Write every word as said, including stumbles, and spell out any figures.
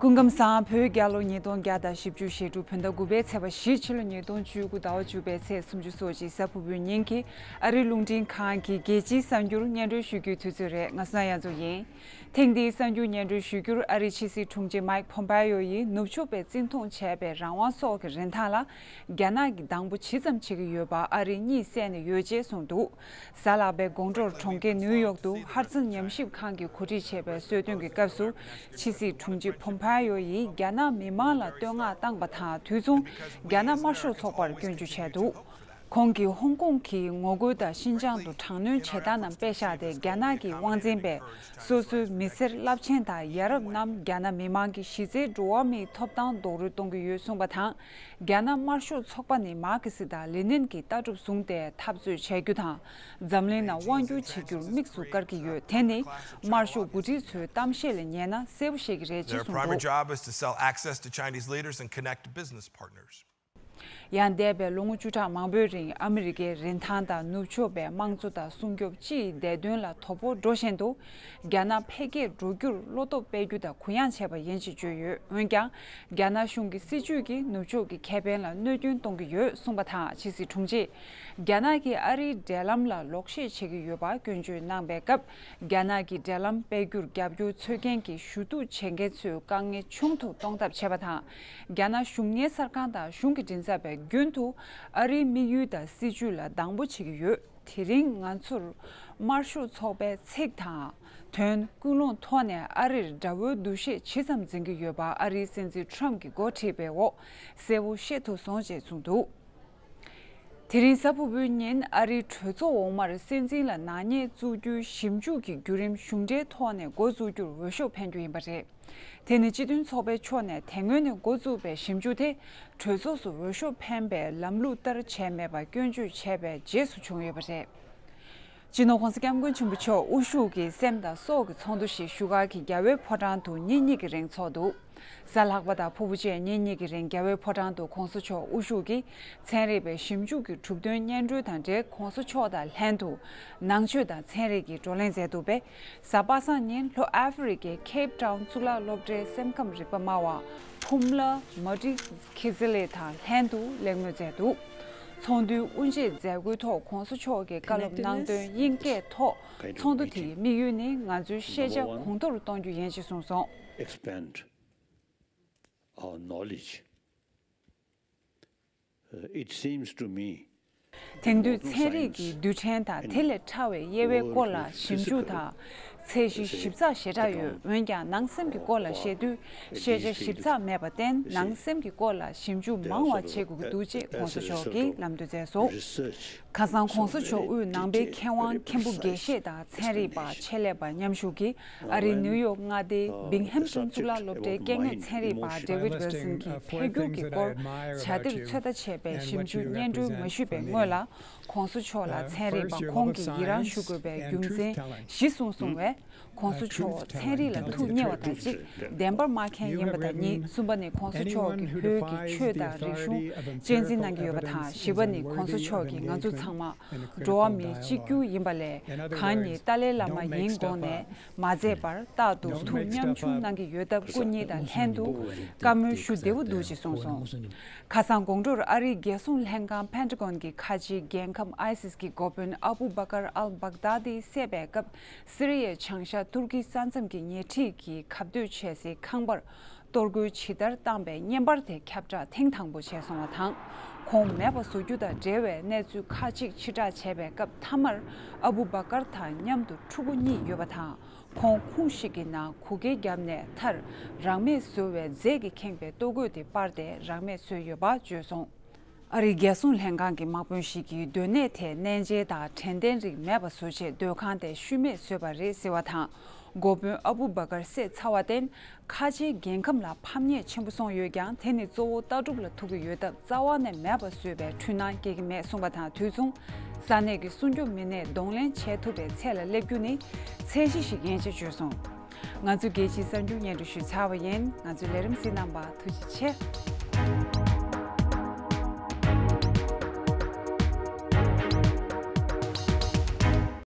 སྐུ་ཁམས་བཟང་། བོད་རྒྱལ་ལོ་ཉིས་སྟོང་བརྒྱ་དང་བཞི་བཅུ་ཞེ་དྲུག་བོད་ཟླ་དགུ་པའི་ཚེས་པ་བཞི། ཕྱི་ལོ་ཉིས་སྟོང་བཅུ་དགུ་ཟླ་བ་བཅུ་པའི་ཚེས་སུམ་ཅུ་སོ་གཅིག་གཟའ་ཕུར་བུའི་ཉིན་གྱི་ཨ་རིའི་རླུང་འཕྲིན་ཁང་གི་རྒྱལ་སྤྱིའི་གསར་འགྱུར་སྙན་སྒྲོན་ཞུ་རྒྱུའི་དུས་ཚོད་རེད། ང་སོ་ན་ཡ་མཚོ་ཡིན། ཐེངས་འདིའི་གསར་འགྱུར་སྙན་སྒྲོན་ཞུ་རྒྱུར། ཨ་རིའི་ཕྱི་སྲིད་དྲུང་ཆེ་མཱིག་ཕོམ་པེ་ཡོ་ཡིས་ནུབ་ཕྱོགས་པས་བརྩི་མཐོང་བྱས་པའི་རང་དབང་སོགས་ཀྱི་རིན་ཐང་ལ་རྒྱ་ནག་གིས་སྡང་པོ་ཇི་ཙམ་བྱེད་ཀྱི་ཡོད་པ་ཨ་རིས་གཉིད་སད་ནས་ཡོད་ཅེས་གསུངས་འདུག། གཟའ་ལྷག་པའི་དགོང་དྲོར་གྲོང་ཁྱེར་ནིའུ་ཡོག་ཏུ་ཧར་ཙན་ཉམས་ཞིབ་ཁང་གིས་གོ་སྒྲིག་བྱས་པའི་གསོལ་སྟོན་གྱི་སྐབས་སུ། ཕྱི་སྲིད་དྲུང་ཆེ་ཕོམ་པེ་ཡོ་ཡིས་རྒྱ་ནག་མི་མང་ལ་བསྟོད་བསྔགས་བཏང་པ་དང་། དུས་མཚུངས་རྒྱ་ནག་དམར་ཤོག་ཚོགས་པར་སྐྱོན་བརྗོད་བྱས་འདུག། ཁོང་གིས་ཧོང་ཀོང་གི་ངོ་རྒོལ་དང་ཤིན་ཅང་དུ་དྲག་གནོན་བྱེད་སྟངས་རྣམས་དཔེ་བཞག་སྟེ། རྒྱ་ནག་གི་དབང་འཛིན་པས་སོ་སོའི་མི་སེར་རླབས་ཆེན་དང་ཡ་རབས་རྣམས་རྒྱ་ནག་མི་མང་གི་གཞི་རྩའི་འགྲོ་བ་མིའི་ཐོབ་ཐང་རྡོག་རོལ་གཏོང་གི་ཡོད་གསུངས་པ་དང་། རྒྱ་ནག་དམར་ཤོག་ཚོགས་པ་ནི་མཱ་ཁེ་སི་དང་ལེ་ནིན་གྱི་ལྟ་གྲུབ་བཟུང་སྟེ་འཐབ་རྩོད་བྱ་རྒྱུ་དང་། འཛམ་གླིང་ནང་དབང་སྒྱུར་བྱེད་རྒྱུར་དམིགས་སུ་བཀར་གྱི་ཡོད། དེ་ནི་དམར་ཤོག་འགོ་ཁྲིད་ཚོའི་གཏམ་བཤད་ལ་ཉན་ན་གསལ་པོ་ཤེས་ཀྱི་རེད་ཅེས་གསུངས་འདུག། Their primary job is to sell access to Chinese leaders and connect business partners. ཡང་འདས་པའི་ལོ་ངོ་བཅུ་ཕྲག་མང་པོའི་རིང་ཨ་མི་རི་ཀའི་རིན་ཐང་དང་ནུབ་ཕྱོགས་པའི་དམངས་གཙོ་དང་སྲུང་སྐྱོབ་སྤྱི་ཡི་བདེ་དོན་ལ་དོ་ཕོག་འགྲོ་བཞིན་དུ། རྒྱ་ནག་འཕེལ་རྒྱས་འགྲོ་རྒྱུར་བློ་སྟོབས་སྤེལ་རྒྱུ་དང་གུ་ཡངས་བྱས་པ་ཡིན་ཞེས་བརྗོད་ཡོད། འོན་ཀྱང་། རྒྱ་ནག་གཞུང་གི་སྲིད་བྱུས་ཀྱིས་ནུབ་ཕྱོགས་ཀྱི་ཁེ་ཕན་ལ་གནོད་སྐྱོན་གཏོང་གི་ཡོད་གསུངས་པ་དང་། ཕྱི་སྲིད་དྲུང་ཆེས་རྒྱ་ནག་གིས་ཨ་རིའི་འབྲེལ་ལམ་ལ་ལོག་བཤད་བྱེད་ཀྱི་ཡོད་པ་སྐྱོན་བརྗོད་གནང་པའི་སྐབས། རྒྱ་ནག་གི་འབྲེལ་ལམ་སྤེལ་རྒྱུར་རྒྱབ་སྐྱོར་འཚོལ་མཁན་གྱི་ཞུ་གཏུག་བྱེད་མཁན་ཚོའི་དཀའ་ངལ་ཆུང་དུ་གཏོང་ཐབས་བྱས་པ་དང་། རྒྱ་ནག་གཞུང་གཉེར་གསར་ཁང་དང་གཞུང་གི་མགྲིན་ཚབ་པས་རྒྱུན་དུ་ཨ་རིའི་དམིགས་ཡུལ་དང་སྲིད་བྱུས་ལ་སྡང་པོ་བྱེད་ཀྱི་ཡོད། དེ་རིང་ང་ཚོར་དམར་ཤོག་ཚོགས་པའི་ཚིག་དང་དོན། ཀུན་སློང་ཐོག་ནས་ཨ་རིར་དགྲ་བོའི་འདུ་ཤེས་ཇི་ཙམ་འཛིན་གྱི་ཡོད་པ་ཨ་རིའི་སྲིད་འཛིན་ཁྲམ་གྱིས་འགོ་ཁྲིད་པའི་འོག་གསལ་པོ་ཤེས་ཐུབ་སོང་ཞེས་གསུངས་འདུག། དེ་རིང་གཟའ་ཕུར་བུའི་ཉིན་ཨ་རིའི་གྲོས་ཚོགས་འོག་མར་སྲིད་འཛིན་ལ་ནག་ཉེས་བཙུགས་རྒྱུའི་ཞིབ་འཇུག་གི་བརྒྱུད་རིམ་གཞུང་འབྲེལ་ཐོག་ནས་འགོ་འཛུགས་རྒྱུར་འོས་ཤོག་འཕེན་རྒྱུ་ཡིན་པ་རེད། དེ་ནི་སྤྱི་མཐུན་ཚོགས་པའི་ཕྱོགས་ནས་དེ་སྔོན་ནས་འགོ་བཙུགས་པའི་ཞིབ་འཇུག་དེ་གྲོས་ཚོགས་སུ་འོས་ཤོག་འཕེན་པའི་ལམ་ལུགས་ལྟར་བྱས་མེད་པ་སྐྱོན་བརྗོད་བྱས་པའི་རྗེས་སུ་བྱུང་ཡོད་པ་རེད། སྤྱི་ནོར་༧གོང་ས་༧སྐྱབས་མགོན་ཆེན་པོ་མཆོག་དབུ་བཞུགས་ཀྱི་སེམས་དང་སྲོག་གི་ཚོགས་འདུ་ཞིག་བཞུགས་སྒར་གྱི་རྒྱལ་བའི་ཕོ་བྲང་དུ་ཉིན་གཉིས་ཀྱི་རིང་འཚོགས་འདུག། གཟའ་ལྷག་པ་དང་ཕུར་བུ་བཅས་ཉིན་གཉིས་ཀྱི་རིང་རྒྱལ་བའི་ཕོ་བྲང་དུ་༧གོང་ས་མཆོག་དབུ་བཞུགས་ཀྱིས་ཚན་རིག་པའི་ཞིབ་འཇུག་གི་གྲུབ་དོན་སྙན་སྒྲོན་དང་འབྲེལ་༧གོང་ས་མཆོག་དང་ལྷན་དུ་ནང་ཆོས་དང་ཚན་རིག་གི་བགྲོ་གླེང་མཛད་འདུག་པས། གཟའ་པ་སངས་ཉིན་ལྷོ་ཨ་ཧྥེ་རི་ཀའི་ཁེབ་ཊའུན་གཙུག་ལག་སློབ་གྲྭའི་སེམས་ཁམས་རིག་པ་སྨྲ་བ་ཕུམ་ལ་མ་ཏི་ཁི་ཛི་ལེ་དང་ལྷན་དུ་གླེང་མོལ་མཛད་འདུག། ཚོགས་འདུའི་དབུ་འབྱེད་མཛད་སྒོའི་ཐོག་༧གོང་ས་མཆོག་གིས་བཀའ་སློབ་གནང་དོན་དབྱིན་སྐད་ཐོག་ཚོགས་འདུ་དེའི་དམིགས་ཡུལ་ནི་ང་ཚོའི་ཤེས་བྱ་གོང་མཐོར་གཏོང་རྒྱུ་ཡིན་ཞེས་གསུངས་སོང་། Expand our knowledge. Uh, it seems to me དེང་དུས་ཚན་རིག་གི་རྡུལ་ཕྲན་དང་དེ་ལས་ཕྲ་བའི་དབྱེ་བའི་སྐོར་ལ་ཞིབ་འཇུག་དང་ཚད་གཞི་ཞིབ་ཚགས་ཞེ་དྲག་ཡོད། འོན་ཀྱང་ནང་སེམས་ཀྱི་སྐོར་ལ་བཤད་དུས་ཤེས་བྱ་ཞིབ་ཚགས་མེད་པར་བརྟེན་ནང་སེམས་ཀྱི་སྐོར་ལ་ཞིབ་འཇུག་མང་བ་བྱེད་དགོས་ཀྱི་འདུག་ཅེས་༧གོང་ས་མཆོག་གིས་ལམ་སྟོན་མཛད་སོང་། ཁ་སང་༧གོང་ས་མཆོག་དབུས་ནང་པའི་མཁས་དབང་མཁན་པོ་དགེ་བཤེས་དང་ཚན་རིག་པ་ཆེད་ལས་པ་མཉམ་ཞུགས་ཀྱིས་ཨ་རིའི་ནིའུ་ཡོག་མངའ་སྡེའི་བིང་ཧེམ་ཊོན་གཙུག་ལག་སློབ་གྲྭའི་སྐད་གཉེར་ཚན་རིག་པ་ཌེ་ཝིད་ཝིལ་སོན་གྱི་འཕེལ་འགྱུར་གྱི་སྐོར་བྱ་དེབ་ཚོད་ལྟ་བྱས་པའི་ཞིབ་འཇུག་སྙན་སྒྲོན་མ་ཞུས་པའི་སྔོན་ལ། ༧གོང་ས་མཆོག་ལ་ཚན་རིག་པ་ཁོང་གིས་ཡི་རངས་ཞུ་དགོས་པའི་རྒྱུ་མཚན་བཞི་གསུངས་སོང་བས། ༧གོང་ས་མཆོག་ཚན་རིག་ལ་ཐུགས་མཉེས་པ་དང་གཅིག་བདེན་པར་སྨྲ་མཁན་ཡིན་པ་དང་གཉིས། གསུམ་པ་ནི་༧གོང་ས་མཆོག་གིས་བོད་ཀྱི་ཆོས་དང་རིག་གཞུང་གཅེས་འཛིན་གནང་གི་ཡོད་པ་དང་། བཞི་པ་ནི་༧གོང་ས་མཆོག་གིས་ང་ཚོ་ཚང་མ་འགྲོ་བ་མི་གཅིག་གྱུར་ཡིན་པ་ལས་གང་ཉིད་ཏཱ་ལའི་བླ་མ་ཡིན་དགོངས་ནས་མ་མཛད་པར་རྟག་ཏུ་ཐུགས་ཉམ་ཆུང་གནང་གི་ཡོད་སྟབས་སྐུ་ཉིད་དང་ལྷན་དུ་བཀའ་མོལ་ཞུ་བདེ་པོ་འདུག་ཅེས་གསུངས་སོང་། ཁ་སང་དགོང་དྲོར་ཨ་རིའི་རྒྱལ་སྲུང་ལྷན་ཁང་པེན་ཊ་གོན་གྱི་ཁ་ཆེའི་རྒྱལ་ཁམས་ཨའི་སིས་ཀྱི་འགོ་དཔོན་ཨ་བུ་བྷ་ཀར་ཨལ་བྷག་དཱ་དི་བསད་པའི་སྐབས། སི་རི་ཡའི་བྱང་ཤར་ཏུར་ཀི་ས་མཚམས་ཀྱི་ཉེ་འཁྲིས་ཀྱི་ཁ་སྡོད་བྱེད་སའི་ཁང་པར་གཏོར་རྒོལ་ཇི་ལྟར་བཏང་པའི་བརྙན་པར་དེ་ཁྱབ་བསྒྲགས་ཐེངས་དང་པོ་བྱས་སོང་བ་དང་། ཁོང་མེད་པ་བཟོ་རྒྱུ་དང་འབྲེལ་བའི་གནས་ཚུལ་ཁག་ཅིག་ཕྱིར་བསྒྲགས་བྱས་པའི་སྐབས། མཐའ་མར་ཨ་བུ་བྷ་ཀར་དང་མཉམ་དུ་ཕྲུ་གུ་གཉིས་ཡོད་པ་དང་། ཁོང་ཁུང་ཞིག་གི་ནང་གུ་གེ་བརྒྱབ་ནས་མཐར་རང་མེད་བཟོ་བའི་རྫས་ཀྱིས་ཁེངས་པའི་ལྟོ་གོས་དེ་སྤར་ཏེ་རང་མེད་བཟོས་ཡོད་པ་བརྗོད་སོང་། ཨ་རིའི་རྒྱལ་སྲུང་ལྷན་ཁང་གི་དམག་དཔོན་ཞིག་གིས་སྡོད་གནས་དེ་གནས་མཇལ་དང་དྲན་རྟེན་རིགས་མེད་པ་བཟོ་ཆེད་སྡོད་ཁང་དེ་ཤུལ་མེད་བཟོས་པ་རེད་ཟེར་བ་དང་། འགོ་དཔོན་ཨ་བུ་བྷ་ཀར་བསད་ཚར་བར་བརྟེན། ཁ་ཆེའི་རྒྱལ་ཁམས་ལ་ཕམ་ཉེས་ཆེན་པོ་སོང་ཡོད་ཀྱང་། དེ་ནི་གཙོ་བོ་ལྟ་གྲུབ་ལ་ཐུག་གི་ཡོད་སྟབས། རྩ་བ་ནས་མེད་པ་བཟོས་པའི་འཁྲུལ་སྣང་སྐྱེ་གི་མེད་གསུངས་པ་དང་དུས་མཚུངས། ས་གནས་ཀྱི་སྲུང་སྐྱོབ་མི་སྣས་གདོང་ལེན་བྱེད་ཐུབ་པའི་ཚད་ལ་སླེབས་རྒྱུ་ནི་ཚད་གཞི་ཞིག་ཡིན་ཞེས་བརྗོད་སོང་། ང་ཚོས་རྒྱལ་སྤྱིའི་གསར་འགྱུར་སྙན་སྒྲོན་ཞུས་ཚར་བ་ཡིན། ང་ཚོའི་ལས་རིམ་གཟིགས་གནང་བར་ཐུགས་རྗེ་ཆེ།